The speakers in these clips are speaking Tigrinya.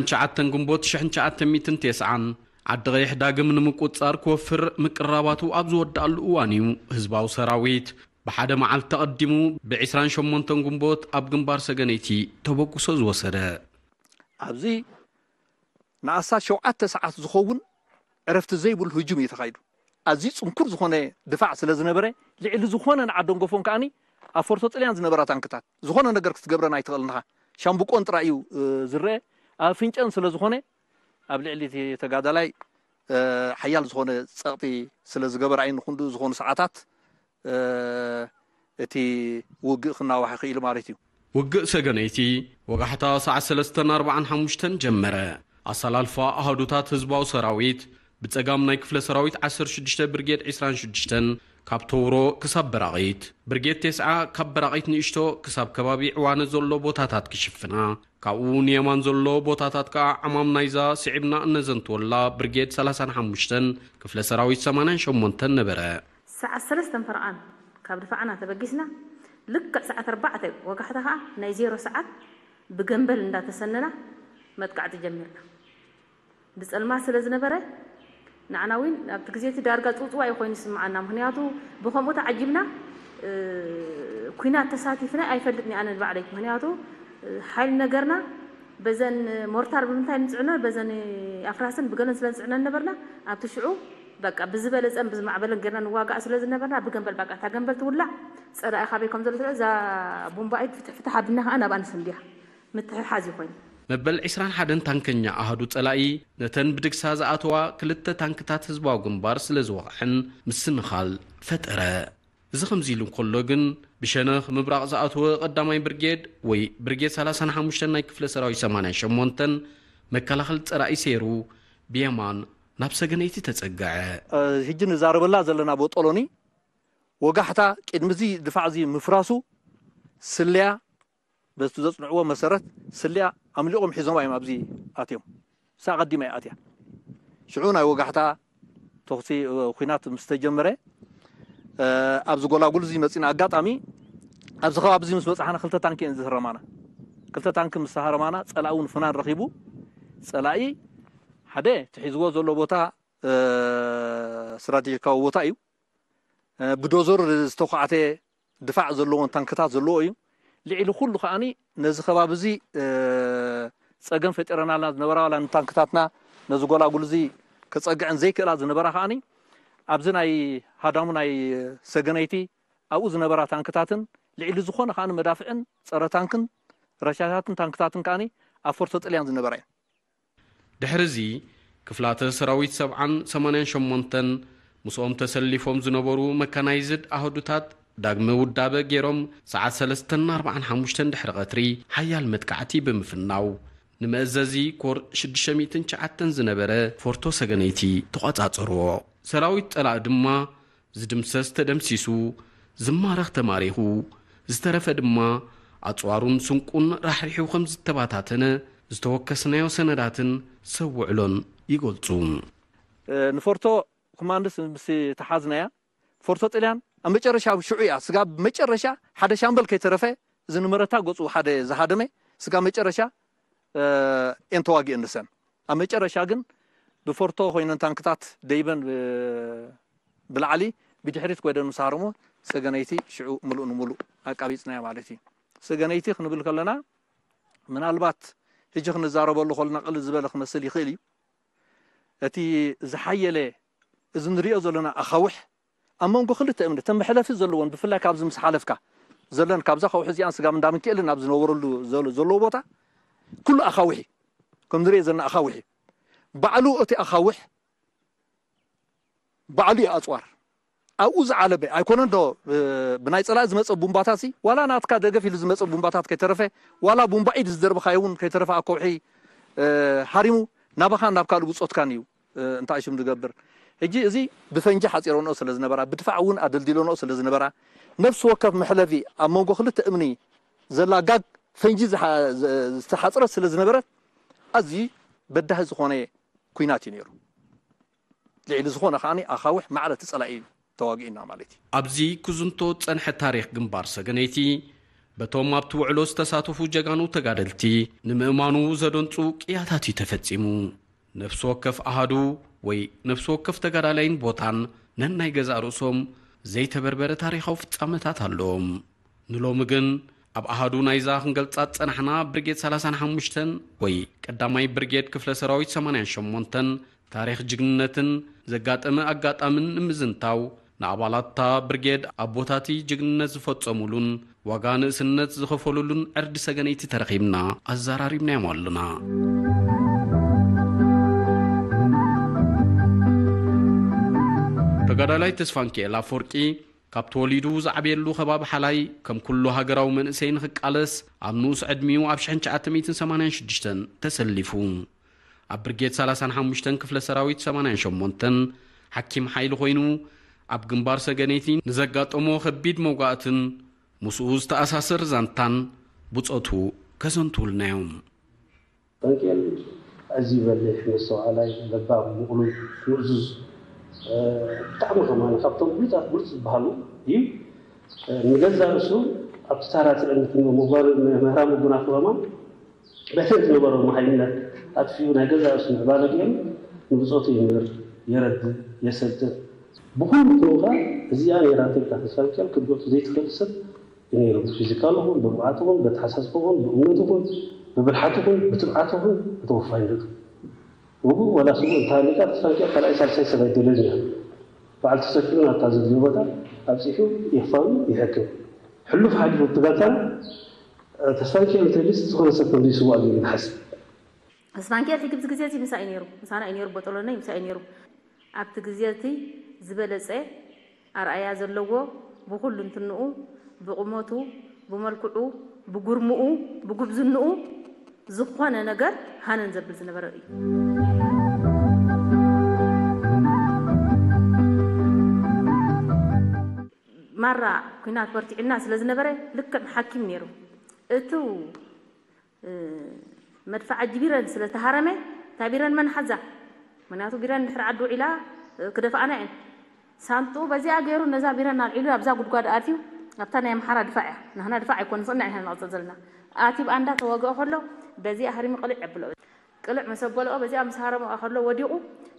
ትሽዓተ ግንቦት ሽሕን ትሽዓተ ሚእትን ተስዓን ዓዲ ቀይሕ ዳግም ንምቁጽጻር ክወፍር ምቅርራባቱ ኣብ ዝወደኣሉ እዋን እዩ፣ ህዝባዊ ሰራዊት ብሓደ መዓልቲ ተቐዲሙ ብ ዕስራን ሸሞንተን ግንቦት ኣብ ግንባር ሰገነይቲ ተበግሶ ዝወሰደ። ኣብዚ ንኣስታት ሸውዓተ ሰዓት ዝኸውን ዕረፍቲ ዘይብሉ ህጁም እዩ ተኻይዱ። ኣዝዩ ጽንኩር ዝኾነ ድፋዕ ስለ ዝነበረ፣ ልዕሊ ዝኾነ ንዓደንጎፎን ከኣኒ ኣብ ፎርቶ ጥልያን ዝነበራ ታንክታት ዝኾነ ነገር ክትገብረን ኣይትኽእልን ኢኻ። ሻምብቆን ጥራይ እዩ ዝረአ። ኣብ ፍንጨን ስለ ዝኾነ ኣብ ልዕሊ እቲ ተጋዳላይ ሓያል ዝኾነ ጸቕጢ ስለ ዝገበራ እዩ ንክንድኡ ዝኾኑ ሰዓታት እቲ ውግእ ክናዋሕ ክኢሉ ማለት እዩ። ውግእ ሰገነይቲ ወጋሕታ ሰዓት ሰለስተን ኣርባዓን ሓሙሽተን ጀመረ። ኣሰላልፋ ኣሃዱታት ህዝባዊ ሰራዊት ብጸጋም ናይ ክፍለ ሰራዊት ዓሰርተ ሽዱሽተ ብርጌድ ዕስራን ሽዱሽተን ካብ ተውሮ ክሳብ በራቒት፣ ብርጌድ ተስዓ ካብ በራቒት ንእሽቶ ክሳብ ከባቢ ዕዋነ ዘሎ ቦታታት ክሽፍና፣ ካብኡ ንየማን ዘሎ ቦታታት ከኣ ዕማም ናይዛ ስዒብና እነዘንትወላ ብርጌድ ሰላሳን ሓሙሽተን ክፍለ ሰራዊት ሰማንያን ሸሞንተን ነበረ። ሰዓት ሰለስተን ፈረቓን ካብ ድፋዕና ተበጊስና፣ ልክዕ ሰዓት ኣርባዕተ ወጋሕታ ከኣ ናይ ዜሮ ሰዓት ብገምበል እንዳተሰነና መጥቃዕቲ ጀሚርና። ብጸልማት ስለ ዝነበረ ንዓና እውን ኣብቲ ግዜ እቲ ዳርጋ ጽውጽዋይ ኮይኑ ዝስምዓና። ምኽንያቱ ብኸምኡ ተዓጂብና ኩናት ተሳቲፍና ኣይፈልጥን ኣነ ንባዕለይ። ምኽንያቱ ሓይል ነገርና በዘን ሞርታር ብምንታይ ንጽዕነን በዘን ኣፍራስን ብገለን ስለ ንጽዕነን ነበርና ኣብቲ ሽዑ በቃ ብዝበለጸን ብዝማዕበለን ጌርና ንዋጋእ ስለ ዝነበርና ብገንበል በቃ እታ ገንበል ትውላዕ ጸላኢ ካበይ ከም ዘሎ እዛ ቡምባኢት ፍትሕ ፍትሕ ኣቢልና ከኣ ናብኣ ንስንድያ ምትሕሓዝ እዩ ኮይኑ። መበል ዕስራን ሓደን ታንከኛ ኣሃዱ ጸላኢ ነተን ብድግሳ ዝኣተዋ ክልተ ታንክታት ህዝባዊ ግንባር ስለ ዝወቕዐን ምስንኻል ፈጠረ። እዚ ከምዚ ኢሉ እንከሎ ግን ብሸነኽ ምብራቕ ዝኣተወ ቀዳማይ ብርጌድ ወይ ብርጌድ ሰላሳን ሓሙሽተን ናይ ክፍለ ሰራዊት ሰማንያን ሸሞንተን መከላኸሊ ጸላኢ ሰይሩ ብየማን ናብ ሰገነይቲ ተጸግዐ። ሕጂ ንዛረበላ ዘለና ቦጦሎኒ ወጋሕታ ቅድሚ እዚ ድፋዕ እዚ ምፍራሱ ስልያ በቲ ዘጽንዕዎ መሰረት ስልያ ኣምሊቖም ሒዞም እዮም ኣብዚ ኣትዮም። ንሳ ኣቐዲማ እያ ኣትያ። ሽዑ ናይ ወጋሕታ ተኹሲ ኩናት ምስ ተጀመረ ኣብዚ ጎላጉል እዚ መፂና ኣጋጣሚ ኣብዚ ከባቢ እዚ ምስ በፃሕና ክልተ ታንኪ እየን ዝህረማና። ክልተ ታንኪ ምስ ሃረማና ፀላኢ እውን ፍናን ረኺቡ ፀላኢ ሓደ እቲ ሒዝዎ ዘሎ ቦታ ስትራቴጂካዊ ቦታ እዩ። ብዶዘር ዝተኳዕተ ድፋዕ ዘለዎን ታንክታት ዘለዎ እዩ። ልዕሊ ኩሉ ከዓኒ ነዚ ከባቢ እዚ ፀገም ፈጢረናልና ዝነበራ ዋላ ንታንክታትና ነዚ ጎላጉል እዚ ክፀግዐን ዘይክእላ ዝነበራ ከዓኒ ኣብዚ ናይ ሃዳሙ ናይ ሰገነይቲ ኣብኡ ዝነበራ ታንክታትን ልዕሊ ዝኾነ ከዓኒ መዳፍዕን ፀረ ታንክን ረሻታትን ታንክታትን ከዓኒ ኣብ ፎርቶ ጥልያን ዝነበራ እየን። ድሕሪ እዚ ክፍላተ ሰራዊት ሰብዓን ሰማንያን ሸሞንተን ምስኦም ተሰሊፎም ዝነበሩ መካናይዝድ ኣህዱታት ዳግመ ውዳበ ገይሮም ሰዓት ሰለስተን ኣርባዓን ሓሙሽተን ድሕሪ ቀትሪ ሓያል መጥቃዕቲ ብምፍናው ንመእዘዚ ኮር ሽዱሽተ ሚእትን ትሽዓተን ዝነበረ ፎርቶ ሰገነይቲ ተቖጻጸርዎ። ሰራዊት ጸላኢ ድማ ዝድምሰስ ተደምሲሱ፣ ዝማረኽ ተማሪኹ፣ ዝተረፈ ድማ ኣጽዋሩን ስንቁን ራሕሪሑ ከም ዝተባታተነ ዝተወከስናዮ ሰነዳትን ሰብ ውዕሎን ይገልጹ። ንፎርቶ ኮማንድስ ምስ ተሓዝናያ ፎርቶ ጥልያን ኣብ መጨረሻ ሽዑ እያ ስጋብ መጨረሻ ሓደ ሻምበል ከይተረፈ እዚ ንመረታ ገጹ ሓደ ዝሃደመ ስጋብ መጨረሻ እየን ተዋጊአን ንሰን ኣብ መጨረሻ ግን ብፎርቶ ኮይነን ታንክታት ደይበን ብላዕሊ ብድሕሪት ኮይደን ምስ ሃረሞ ሰገነይቲ ሽዑ ምሉእ ንምሉእ ኣቃቢፅናያ ማለት እዩ። ሰገነይቲ ክንብል ከለና ምናልባት ሕጂ ክንዛረበሉ ከለና ቅልል ዝበለ ክመስል ይኽእል እዩ። እቲ ዝሓየለ እዚ ንሪኦ ዘለና ኣኻውሕ ኣብ መንጎ ክልተ እምኒ እተን መሕለፊ ዘለዎን ብፍላይ ካብዚ ምስ ሓለፍካ ዘለን ካብዛ ከውሒ እዚኣን ስጋብ እንዳ ምክኤልን ኣብ ዝነበረሉ ዘለዉ ቦታ ኩሉ ኣኻውሕ እዩ። ከም ንሪኦ ዘለና ኣኻውሕ እዩ። ባዕሉ እቲ ኣኻውሕ ባዕሉ እዩ ኣፅዋር ኣብኡ ዝዓለበ ኣይኮነን ዶ ብናይ ፀላኢ ዝመፀ ቡምባታት ሲ ዋላ ናትካ ደገፍ ኢሉ ዝመፀ ቡምባታት ከይተረፈ ዋላ ቡምባ ኢድ ዝደርብካዮ እውን ከይተረፈ ኣብ ከውሒ ሃሪሙ ናባኻን ናብ ካልእ ብፆትካን እዩ እንታይ ሽም ዝገብር። ሕጂ እዚ ብፈንጂ ሓፂረንኦ ስለ ዝነበራ ብድፋዕ እውን ኣደልዲለንኦ ስለ ዝነበራ ነፍሲ ወከፍ መሕለፊ ኣብ መንጎ ክልተ እምኒ ዘላ ጋግ ፈንጂ ዝተሓፅረት ስለ ዝነበረት ኣዝዩ በዳሂ ዝኾነ ኲናት እዩ ነይሩ። ልዕሊ ዝኾነ ከዓኒ ኣኻውሕ ማዕረ እቲ ፀላኢ እዩ ተዋጊኡና ማለት እዩ። ኣብዚ ክዝንቶ ዝፀንሐ ታሪኽ ግንባር ሰገነይቲ በቶም ኣብቲ ውዕሎ ዝተሳተፉ ጀጋኑ ተጋደልቲ ንምእማኑ ዘደንጹ ቅያታት እዩ ተፈጺሙ። ነፍሲ ወከፍ ኣሃዱ ወይ ነፍሲ ወከፍ ተጋዳላይን ቦታን ነናይ ገዛእ ርእሶም ዘይተበርበረ ታሪኻዊ ፍጻመታት ኣለዎም። ንሎሚ ግን ኣብ ኣሃዱ ናይዛ ክንገልጻ ዝጸናሕና ብርጌድ ሰላሳን ሓሙሽተን ወይ ቀዳማይ ብርጌድ ክፍለ ሰራዊት ሰማንያን ሸሞንተን ታሪኽ ጅግንነትን ዘጋጠመ ኣጋጣምን ንምዝንታው ንኣባላት እታ ብርጌድ ኣቦታቲ ጅግንነት ዝፈጸሙሉን ዋጋ ንእስነት ዝኸፈሉሉን ዕርዲ ሰገነይቲ ተረኺብና ኣዘራሪብናዮም ኣለና። ተጋዳላይ ተስፋንኪኤል ኣፈወርቂ ካብ ተወሊዱ ዝዓበየሉ ከባቢ ሓላይ ከም ኩሉ ሃገራዊ መንእሰይ ንኽቃለስ ኣብ ንኡስ ዕድሚኡ ኣብ ሽሕን ትሽዓተ ሚእትን ሰማንያን ሽዱሽተን ተሰሊፉ። ኣብ ብርጌድ ሰላሳን ሓሙሽተን ክፍለ ሰራዊት ሰማንያን ሸሞንተን ሓኪም ሓይሊ ኮይኑ ኣብ ግንባር ሰገነይቲ ንዘጋጠሞ ከቢድ መውጋእትን ምስኡ ዝተኣሳሰር ዛንታን ብጾቱ ከዘንትውልና እዮም። ጠንቅኤል ኣዝዩ በሊሕ፣ መስተውዓላይ፣ ለባም፣ ምቕሉል፣ ምእዙዝ፣ ብጣዕሚ ከማን ካብቶም ብሉፃት ብሉፅ ዝበሃሉ እዩ። ንገዛ ርእሱ ኣብቲ ታራ ትዕምት መባር ምህራም ምጉናፍ ከማን በተን ዝነበሮ መሃይምነት ኣጥፊኡ ናይ ገዛ ርእሱ ምዕባለ ገይሩ ንብፆቱ ይምህር፣ የረድእ፣ የሰልጥን። ብኹሉ ትንውካ እዚኣ ነይራ ተልካ ተሳልኪያል ክትገልፁ ዘይትኽእል ሰብ ነይሩ። ብፊዚካል ኹን፣ ብብቕዓት ኹን፣ ብኣተሓሳስባ ኹን፣ ብእምነቱ ኹን፣ ብብልሓቱ ኹን፣ ብትብዓቱ ኹን፣ ብተወፋይነቱ። ውጉእ ዋላ ስጉእ እንተሃሊካ ተሳልኪያል ካልኣይ ሳልሳይ ሰብ ኣይደልን እያ። በዓል ተሰኪዑ ናብታ ዘድልዮ ቦታ ኣብፂሑ የፋኑ፣ ይሕክም። ሕሉፍ ሓሊፉ እቲ ጋንታና ተስፋንኪኤል እንተልዩስ ዝኾነ ሰብ ከም ዘይስዋእ ገይሩ ይሓስብ። ተስፋንኪኤል እቲ ግብዚ ግዜ እዚ ምሳይ ነይሩ፣ ምሳና እዩ ነይሩ፣ ቦጦሎነይ ምሳይ ነይሩ። ኣብቲ ግዜ እቲ ዝበለጸ ኣርኣያ ዘለዎ ብኹሉ እንትንኡ፣ ብቑመቱ፣ ብመልክዑ፣ ብጉርምኡ፣ ብጉብዝንኡ ዝኾነ ነገር ሃነን ዘብል ዝነበረ እዩ። ማራ ኲናት በርቲዕና ስለ ዝነበረ ልክዕ ሓኪም ነይሩ። እቱ መድፍዓ ጅቢረን ስለ ተሃረመ እታ ቢረን መን ሓዛ? ምክንያቱ ቢረን ድሕሪ ዓዲ ውዒላ ክደፍኣና እየን። ሳንጥኡ በዚኣ ገይሩ ነዛ ቢረን ኣልዒሉ ኣብዛ ጉድጓድ ኣትዩ ኣብታ ናይ ኣምሓራ ድፋዕ እያ። ናህና ድፋዕ ኣይኮን ንኽእና ኢና ንቕጽል ዘለና። ኣትዩ ብኣንዳ ተወግኦ ከሎ በዚኣ ሃሪሙ ቅልዕ የብሎ። ቅልዕ መሰበልኦ በዚኣ ምስ ሃረመኦ ከሎ ወዲቑ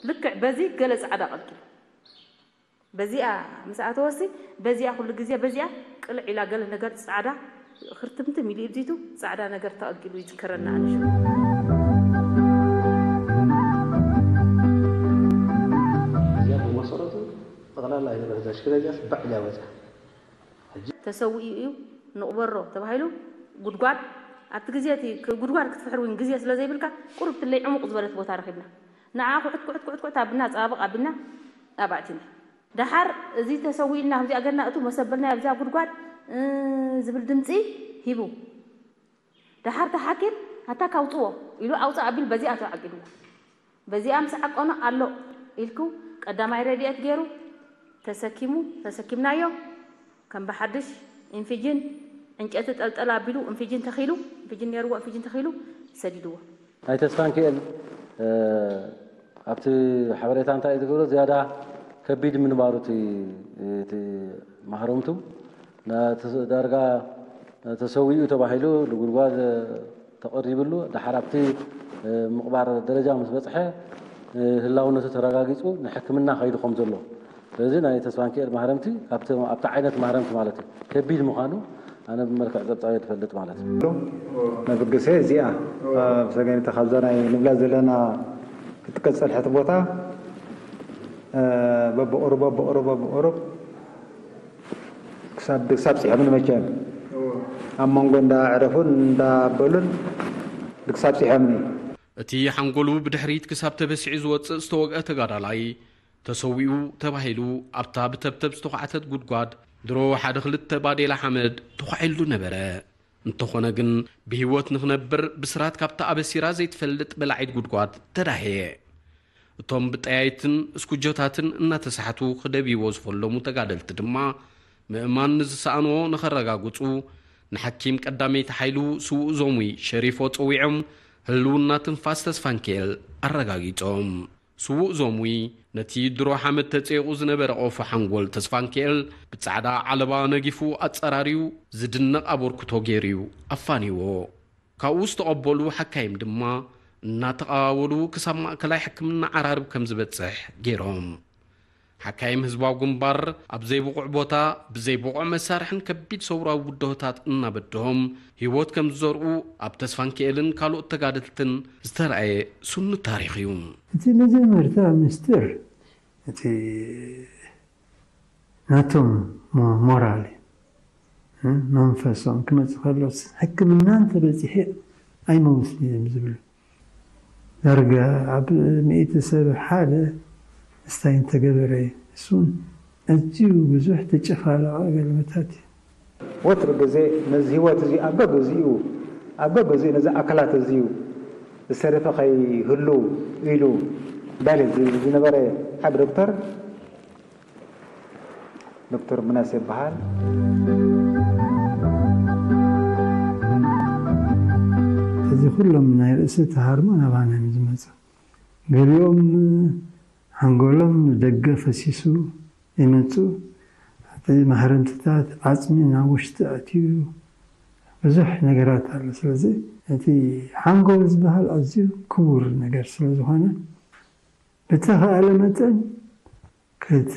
ልክዕ በዚ ገለ ጻዕዳ ቀልቂሉ። በዚኣ ምስ ኣተወሲ በዚኣ ኩሉ ግዜ በዚኣ ቅልዕ ኢላ ገለ ነገር ጻዕዳ ክርትምትም ኢሉ ኢብዚቱ ጻዕዳ ነገር ተቐልቂሉ ይዝከረና ኣነ ሽዑ። እዚኣ ብመሰረቱ ጠቕላላ ዩኒቨርሲቲ ሽክረጃስ ባዕ ኢላ ወፅያ። ተሰዊኡ እዩ ንቕበሮ ተባሂሉ ጉድጓድ ኣብቲ ግዜ እቲ ጉድጓድ ክትፍሕር እውን ግዜ ስለ ዘይብልካ ቁሩብ ትለይ ዕሙቕ ዝበለት ቦታ ረኺብና ንዓ ኩዕት ኩዕት ኩዕት ኩዕት ኣቢልና ጸባብቕ ኣቢልና ኣብኣ ኣቲና። ደሓር እዚ ተሰዊኡ ኢልና ከምዚኣ ገርና እቱ መሰበልና ኣብዚኣ ጉድጓድ ዝብል ድምፂ ሂቡ። ደሓር እቲ ሓኪም ኣታ ካውፅዎ ኢሉ ኣውፅእ ኣቢል በዚኣ ተዓቂብዎ። በዚኣ ምስ ዓቀኖ ኣሎ ኢልኩ ቀዳማይ ረድኤት ገይሩ ተሰኪሙ ተሰኪምናዮ። ከም ብሓድሽ ኢንፊጅን ዕንጨቲ ጠልጠል ኣቢሉ ኢንፊጅን ተኺሉ ኢንፊጅን ነይርዎ ኢንፊጅን ተኺሉ ሰዲድዎ። ናይ ተስፋንኪኤል ኣብቲ ሓበሬታ እንታይ እዩ ዝገብሮ ዝያዳ ከቢድ ምንባሩ እቲ ማህረምቱ ዳርጋ ተሰዊኡ ተባሂሉ ንጉድጓድ ተቐሪብሉ ደሓር ኣብቲ ምቕባር ደረጃ ምስ በፅሐ ህላውነቱ ተረጋጊፁ ንሕክምና ከይዱ ከም ዘሎ ስለዚ ናይ ተስፋንኪኤል ማህረምቲ ኣብቲ ዓይነት ማህረምቲ ማለት እዩ ከቢድ ምዃኑ ኣነ ብመልክዕ ፀብፃብ እየ ዝፈልጥ ማለት እዩ። መበገሲ እዚኣ ኣብ ሰገኒተ ካብዛ ናይ ንብላ ዘለና ክትቀፀል ሕቲ ቦታ በብቑሩብ በብቑሩብ በብቑሩብ ክሳብ ድግስ ኣብፂሖምኒ መቸም ኣብ መንጎ እንዳ ዕረፉን እንዳ በሉን ድግስ ኣብፂሖምኒ። እቲ ሓንጎሉ ብድሕሪት ክሳብ ተበሲዑ ዝወፅእ ዝተወግአ ተጋዳላይ ተሰዊኡ ተባሂሉ ኣብታ ብተብተብ ዝተዃዕተት ጉድጓድ ድሮ ሓደ ክልተ ባዴላ ሓመድ ተዃዒሉ ነበረ። እንተኾነ ግን ብህይወት ንኽነብር ብስራት ካብታ ኣበሲራ ዘይትፈልጥ በላዒት ጉድጓድ ተዳህየ። እቶም ብጠያይትን እስኩጆታትን እናተሳሕቱ ክደብይዎ ዝፈለሙ ተጋደልቲ ድማ ምእማን ንዝሰኣንዎ ንኸረጋግፁ ንሓኪም ቀዳመይቲ ሓይሉ ስዉእ ዞሙይ ሸሪፎ ፀዊዖም ህልውና ትንፋስ ተስፋንኪኤል ኣረጋጊፆም። ስዉእ ዞምዊ ነቲ ድሮ ሓመድ ተጸይቑ ዝነበረ ቆፎ ሓንጎል ተስፋንኪኤል ብጻዕዳ ዓለባ ነጊፉ ኣጸራርዩ ዝድነቕ ኣበርክቶ ገይሩ እዩ ኣፋንይዎ። ካብኡ ዝተቐበሉ ሓካይም ድማ እናተቐባበሉ ክሳብ ማእከላይ ሕክምና ዓራርብ ከም ዝበጽሕ ገይሮም። ሓካይም ህዝባዊ ግንባር ኣብ ዘይብቑዕ ቦታ ብዘይብቑዕ መሳርሕን ከቢድ ሰውራዊ ብድሆታት እናበድሆም ህይወት ከም ዝዘርኡ ኣብ ተስፋንኪኤልን ካልኦት ተጋደልትን ዝተራእየ ስኑድ ታሪኽ እዩ። እቲ መጀመርታ ምስጢር እቲ ናቶም ሞ-፣ ሞራል እዩ። እ፣ መንፈሶም ክመጽእ ከሎ ሕክምና እንተበጺሐ ኣይመውትን እዮም ዝብሉ። ዳርጋ ኣብ ሚእቲ ሰብ ሓደ ምስታይ እንተገበረ እሱን ኣዝዩ ብዙሕ ተጨፋለቐ ገልመታት እዩ። ወትሩ ግዜ ነዚ ህይወት እዚ ኣብ ገግዜኡ፣ ኣብ ገግዜኡ ነዚ ኣካላት እዚ እዩ ዝተረፈ ከይህሉ ኢሉ ባል ዝነበረ ዓቢ ዶክተር ዶክተር ምናሴ ይበሃል። እዚ ኩሎም ናይ ርእሲ ተሃርሞ ናባና እዮም ዝመጹ። ገሊኦም ሓንጎሎም ደገ ፈሲሱ ይመጹ። እቲ ማሕረምትታት ዓጽሚ ናብ ውሽጢ ኣትዩ ብዙሕ ነገራት ኣሎ። ስለዚ እቲ ሓንጎል ዝበሃል ኣዝዩ ክቡር ነገር ስለ ዝኾነ ብተኻእለ መጠን ከት-፣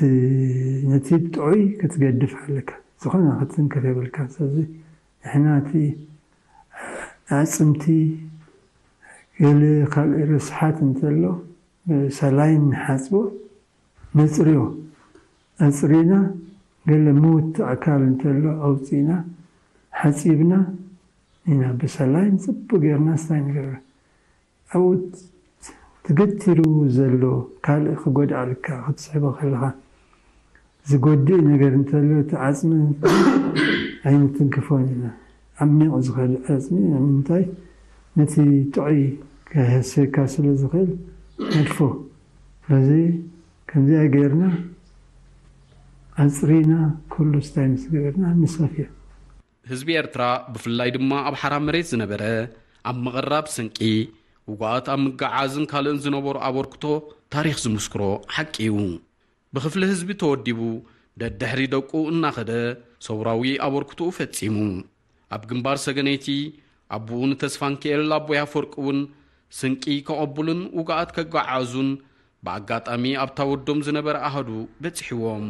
ነቲ ጥዑይ ክትገድፍ ኣለካ። ዝኾነ ክትትንክፍ የብልካ። ስለዚ ንሕና እቲ ኣዕጽምቲ፣ ገለ ካልእ ርስሓት እንተሎ ብሰላይን ንሓጽቦ፣ ነጽርዮ። ኣጽሪና፣ ገለ ምውት ኣካል እንተሎ ኣውጺእና፣ ሓጺብና ኢና ብሰላይን ጽቡቅ ጌርና ስታይ ንገብረ። ኣብኡ ትገቲሩ ዘሎ ካልእ ክጎድኣልካ ክትስሕቦ ከለኻ ዝጎድእ ነገር እንተሎ እቲ ዓጽሚ ኣይንትንክፎን ኢና። ዓሚቕ ዝኸድ ዓጽሚ ንምንታይ ነቲ ጥዑይ ከይሃስየካ ስለ ዝኽእል ነድፎ። በዚ ከምዚኣ ጌርና ኣጽሪና ኩሉ ስታይ ምስ ገበርና ንሰፍዮ። ህዝቢ ኤርትራ ብፍላይ ድማ ኣብ ሓራ መሬት ዝነበረ ኣብ ምቕራብ ስንቂ፣ ውጉኣት ኣብ ምገዓዝን ካልእን ዝነበሮ ኣበርክቶ ታሪኽ ዝምስክሮ ሓቂ እዩ። ብክፍሊ ህዝቢ ተወዲቡ ደድሕሪ ደቁ እናኸደ ሰውራዊ ኣበርክቶኡ ፈጺሙ። ኣብ ግንባር ሰገነይቲ ኣቦኡ ንተስፋንኪኤል ኣቦይ ኣፈወርቂ እውን ስንቂ ከቐብሉን ውጉኣት ከገዓዕዙን ብኣጋጣሚ ኣብታ ወዶም ዝነበረ ኣሃዱ በጺሕዎም።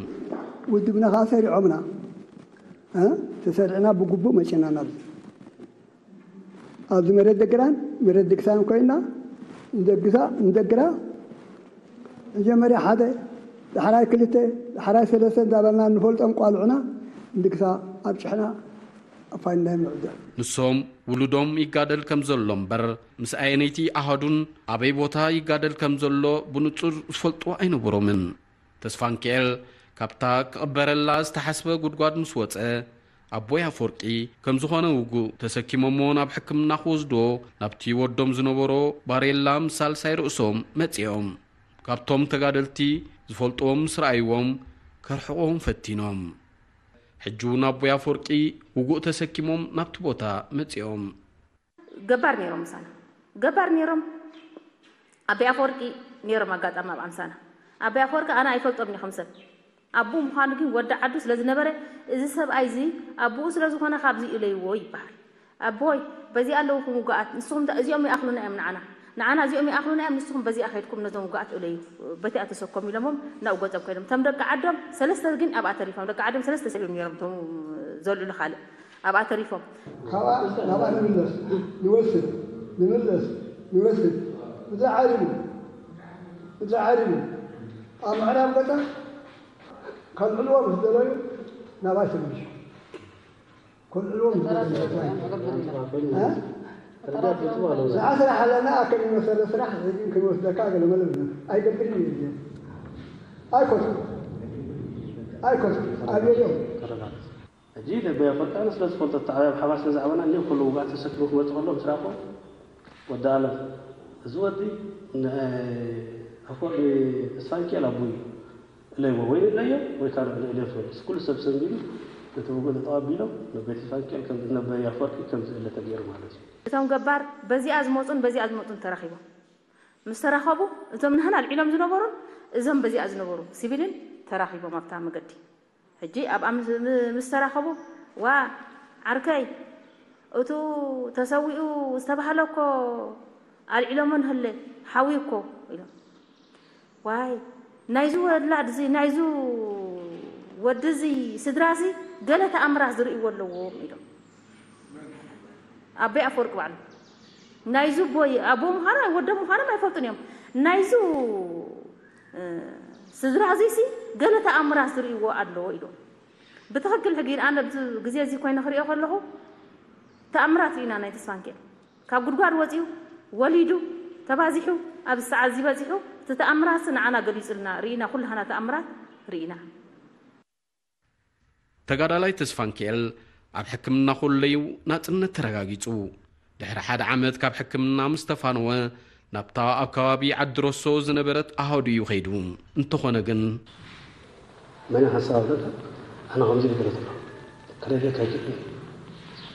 ውድብና ከኣ ሰሪዖምና፣ እ፣ ተሰሪዕና ብግቡእ መጺና ናብዚ። ኣብዚ መሬት ደግራን መሬት ደግሳን ኮይና ንደግሳ፣ ንደግራ መጀመርያ ሓደ፣ ዳሕራይ ክልተ፣ ዳሕራይ ሰለስተ እንዳበልና ንፈልጦም ቋልዑና ንድግሳ ኣብጭሕና ኣፋይንና እዮም ንዕደል። ንሶም ውሉዶም ይጋደል ከም ዘሎ እምበር፣ ምስ ኣየነይቲ ኣሃዱን ኣበይ ቦታ ይጋደል ከም ዘሎ ብንጹር ዝፈልጡ ኣይነበሮምን። ተስፋንኪኤል ካብታ ክቕበረላ ዝተሓስበ ጉድጓድ ምስ ወጸ፣ ኣቦይ ኣፈወርቂ ከም ዝኾነ ውጉእ ተሰኪሞሞ ናብ ሕክምና ክወስድዎ ናብቲ ወዶም ዝነበሮ ባሬላ ምስ ሳልሳይ ርእሶም መጺኦም። ካብቶም ተጋደልቲ ዝፈልጥዎም ምስ ረኣይዎም ከርሕቕዎም ፈቲኖም። ሕጂ እውን ኣቦይ ኣፈወርቂ ውጉእ ተሰኪሞም ናብቲ ቦታ መጺኦም። ገባር ነይሮም ምሳና። ገባር ነይሮም። ኣቦይ ኣፈወርቂ ነይሮም ኣጋጣሚ ኣብ ኣምሳና። ኣቦይ ኣፈወርቂ ኣነ ኣይፈልጦም እየ ከም ሰብ። ኣቦኡ ምዃኑ ግን ወዲ ዓዱ ስለ ዝነበረ፣ እዚ ሰብኣይ እዚ ኣቦኡ ስለ ዝኾነ ካብዚ እለይዎ ይበሃል። ኣቦይ፣ በዚኣ ኣለውኹም ውጉኣት፣ ንስኹም እዚኦም ይኣኽሉና እዮም ንዓና። ንዓና እዚኦም ይኣኽሉና እዮም፣ ንስኹም በዚኣ ከይድኩም ነዞም ውጉኣት እለዩ። በቲኣ ተሰኮሙ ኢሎሞም ናብኡ ገጾም ከይዶም። እቶም ደቂ ዓዶም ሰለስተ ግን ኣብኣ ተሪፎም። ደቂ ዓዶም ሰለስተ ሰብ እዮም ነይሮም እቶም ዘልእሉ ካልእ። ኣብኣ ተሪፎም። ካብኣ ናብኣ ንምለስ፣ ንወስድ፣ ንምለስ፣ ንወስድ። ምድሪ ዓሪቡ፣ ምድሪ ዓሪቡ። ኣብ ምዕራብ ገጠር ከልዕልዎ ምስ ደለዩ ናብኣ ተመልሱ። ከልዕልዎ ምስ ደለዩ። እ? ንዓ ስራሕ ኣለና፣ ከም ዝመሰለ ስራሕ፣ ሕጂ ክንወስደካ ገለ መለ ብለና። ኣይገብርን እዩ። ኣይኮትኩ። ኣይኮትኩ። ኣብዮም። ሕጂ ነቦይ ኣፈወርቂ ኣነ ስለ ዝፈልጦ፣ እቲ ዓብይ ሓባር ስለ ዝዓበና፣ እኒኦ ኩሉ ውግኣት ተሰኪሙ ክመጽእ ከሎ ምስ ረኣኹዎ፣ ወዲ ኣለም፣ እዚ ወዲ ን-፣ ኣፈወርቂ፣ ንተስፋንኪኤል ኣቦይ እለይዎ፣ ወይ ንእለዮ ወይ ካልእ ንእለዮ ትበል። ኩሉ ሰብ ሰንቢዱ ነቲ ውግእ ተቐቢሎም፣ ነቦይ ተስፋንኪኤል ከም፣ ነቦይ ኣፈወርቂ ከም ዝእለ ተገይሩ ማለት እዩ። እቶም ገባር በዚኣ ዝመጹን በዚኣ ዝመጹን ተራኺቦም። ምስ ተራኸቡ፣ እዞም ንህና ኣልዒሎም ዝነበሩን እዞም በዚኣ ዝነበሩ ሲቪልን ተራኺቦም ኣብታ መገዲ። ሕጂ ኣብኣ ምስ ምስ ተራኸቡ፣ ዋ ዓርከይ፣ እቱ ተሰዊኡ ዝተባህለ እኮ ኣልዒሎሞ ንህለ፣ ሓዊ እኮ ኢሎም። ዋይ፣ ናይዚ ወላድ እዚ፣ ናይዚ ወዲ እዚ፣ ስድራ እዚ ገለ ተኣምራት ዝርእይዎ ኣለዎም ኢሎም። ኣቦይ ኣፈወርቂ ባዕሉ ናይዚ ቦይ ኣቦ ምዃኑ ወደ ምዃኖም ኣይፈልጡን እዮም። ናይዚ ስድራ እዚሲ ገለ ተኣምራት ዝርእይዎ ኣሎ ኢሎም። ብትኽክል ሕጊ ኣነ ኣብዚ ግዜ እዚ ኮይነ ክሪኦ ከለኹ ተኣምራት ርኢና። ናይ ተስፋንኬል ካብ ጉድጓድ ወፂኡ፣ ወሊዱ፣ ተባዚሑ ኣብዚ ሰዓት እዚ በፂሑ፣ እቲ ተኣምራት ንዓና ገሊፁልና፣ ርኢና፣ ኩላህና ተኣምራት ርኢና። ተጋዳላይ ተስፋንኬል ኣብ ሕክምና ከሎ እዩ ናጽነት ተረጋጊጹ። ድሕሪ ሓደ ዓመት ካብ ሕክምና ምስ ተፋነወ፣ ናብታ ኣብ ከባቢ ዓዲ ሮሶ ዝነበረት ኣሃዱ እዩ ከይዱ። እንተኾነ ግን፣ መን ሓሳብ ኣለካ? ኣነ ከምዚ ይብለት ኣሎ። ከደልየካ ይግብእ።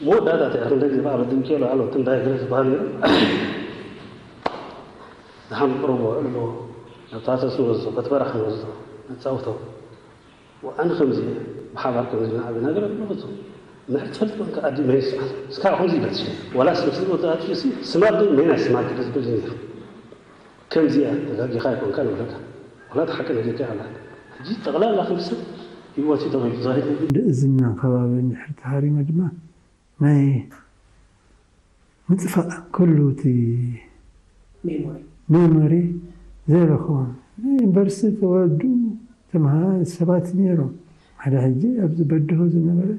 መወዳእታ እቲ ክንደይ ግዜ በዓል ድምኬሎ ኣሎ፣ ትንዳይ ገለ ዝበሃል ነይሩ። ደሓን ቅረቦ፣ እልቦ፣ ናብታ ተስኖ ወስዶ፣ በቲ በረኻ ንወስዶ፣ ነጻውቶ። ወኣነ ከምዚ እየ፣ ብሓባር ከምዚ ንዓቢ ነገር ኣሎ፣ በፍጹም። ንሕድ ትፈልጥ ኮንካ ኣዲ መን ይስዓት? እስካ ከምዚ ይበልሽ። ዋላ ስም ስም ወጣት ሲ፣ ስማት ዶ መን ኣይ ስማት ድረስ ብል ነይሩ። ከምዚ እያ፣ ተጋጊኻ ኣይኮንካ ንብለካ። ዋላ እቲ ሓቂ ነጊርካ ኣላ። ሕጂ ጠቕላላ ክንዲ ሰብ ህይወት እዩ ተገይሩ ዛሂድ። ድእዝና ከባቢ እንድሕር ተሃሪመ ድማ ናይ ምጥፋእ ኩሉ እቲ ሜሞሪ ዜሮ ክኸውን። ናይ ዩኒቨርሲቲ ተወዱ ተምሃ ሰባት ነይሮም። ሓደ ሕጂ ኣብዚ በድሆ ዝነበረ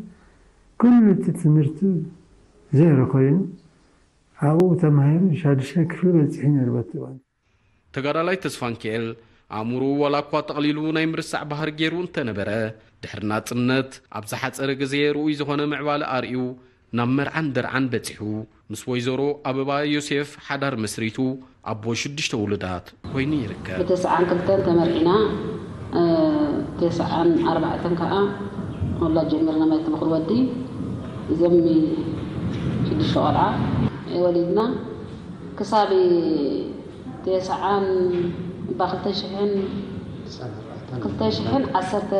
ኩሉ እቲ ትምህርቱ ዜሮ ኮይኑ ኣብኡ ተማሂሩ ሻዱሻይ ክፍሊ በፂሑ ነይሩ በቲ እዋን። ተጋዳላይ ተስፋንኪኤል ኣእምሮኡ ዋላ እኳ ጠቕሊሉ ናይ ምርሳዕ ባህሪ ገይሩ እንተነበረ፣ ድሕሪ ናጽነት ኣብ ዝሓጸረ ግዜ ርኡይ ዝኾነ ምዕባለ ኣርእዩ ናብ መርዓን ደርዓን በጺሑ፣ ምስ ወይዘሮ ኣበባ ዮሴፍ ሓዳር መስሪቱ ኣቦ ሽዱሽተ ውሉዳት ኮይኑ ይርከብ። ብተስዓን ክልተን ተመርዒና፣ እ፣ ተስዓን ኣርባዕተን ከዓ ወላድ ጀሚርና ማለት በኹሪ ወዲ፣ እዞም ሽዱሽተ ቆልዓ ወሊድና። ክሳብ ተስዓን፣ እባ ክልተ ሽሕን፣ ክልተ ሽሕን ዓሰርተ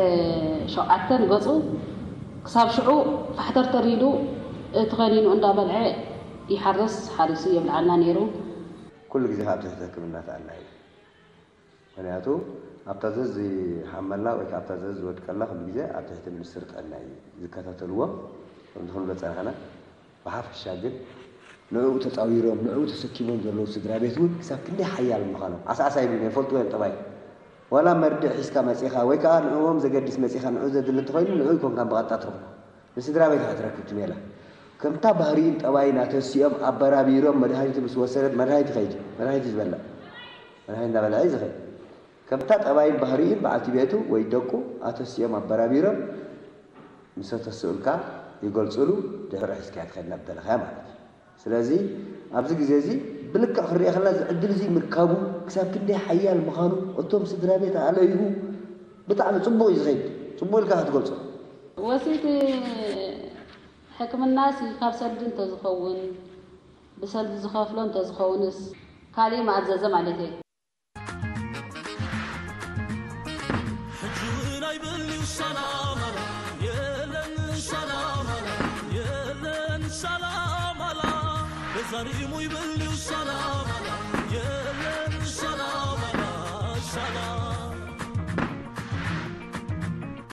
ሸውዓተን ገጹ ክሳብ ሽዑ ፋሕተርተር ኢሉ እቲ ከኒኑ እንዳበልዐ ይሓርስ፣ ሓሪሱ የብልዓና ነይሩ። ኩሉ ግዜ ካብ ትሕቲ ሕክምና ተኣልና እዩ። ምኽንያቱ ኣብታ ዘዝ ዝሓመላ ወይ ከዓ ኣብታ ዘዝ ዝወድቀላ ኩሉ ግዜ ኣብ ትሕቲ ሚኒስትር ጥዕና እዩ ዝከታተልዎ። ከምቲ ክንብሎ ዝፀናሕና፣ ብሓፈሻ ግን ንዕኡ ተፃዊሮም ንዕኡ ተሰኪሞም ዘለዉ ስድራ ቤት እውን ክሳብ ክንደይ ሓያል ምዃኖም ዓስዓስ ኣይብሉን እዮም፣ ይፈልጥዎ እዮም ጠባይ። ዋላ መርድእ ሒዝካ መፂኻ ወይ ከዓ ንዕኦም ዘገድስ መፂኻ ንዕኡ ዘድሊ እንተኾይኑ ንዕኡ ኣይኮንካን ብቐጥታ ትረኽቦ፣ ንስድራ ቤት ኢኻ ትረክብ እቲ ሜላ። ከምታ ባህሪኡን ጠባይን ኣተሲኦም ኣበራቢሮም መድሃኒቱ ምስ ወሰደት መድሃኒት ይኸይድ፣ መድሃኒት እዩ ዝበልዕ፣ መድሃኒት እንዳበልዐ እዩ ዝኸይድ። ከምታ ጠባይን ባህሪኡን በዓልቲ ቤቱ ወይ ደቁ ኣተሲኦም ኣበራቢሮም ምስ ኣተስኡልካ ይገልፁሉ፣ ድሕሪ ሒዝካያ ትኸይድ ናብ ደለኻያ ማለት እዩ። ስለዚ ኣብዚ ግዜ እዚ ብልክዕ ክንሪኦ ከለና እዚ ዕድል እዚ ምርካቡ ክሳብ ክንደይ ሓያል ምዃኑ እቶም ስድራ ቤት ኣለይሁ ብጣዕሚ ፅቡቕ እዩ ዝኸይድ። ፅቡቕ ኢልካ ክትገልፆ። ወሲቲ ሕክምናሲ ካብ ሰልዲ እንተዝኸውን ብሰልዲ ዝኸፍሎ እንተዝኸውንስ ካሊእ ምኣዘዘ ማለተይ። ሕጂ እውን ኣይብልዩ ሳላማላ የለን ሳላማላ የለን ሳላማላ በዛሪሙ ይብልዩ ሳላማላ የለን ሳላማላ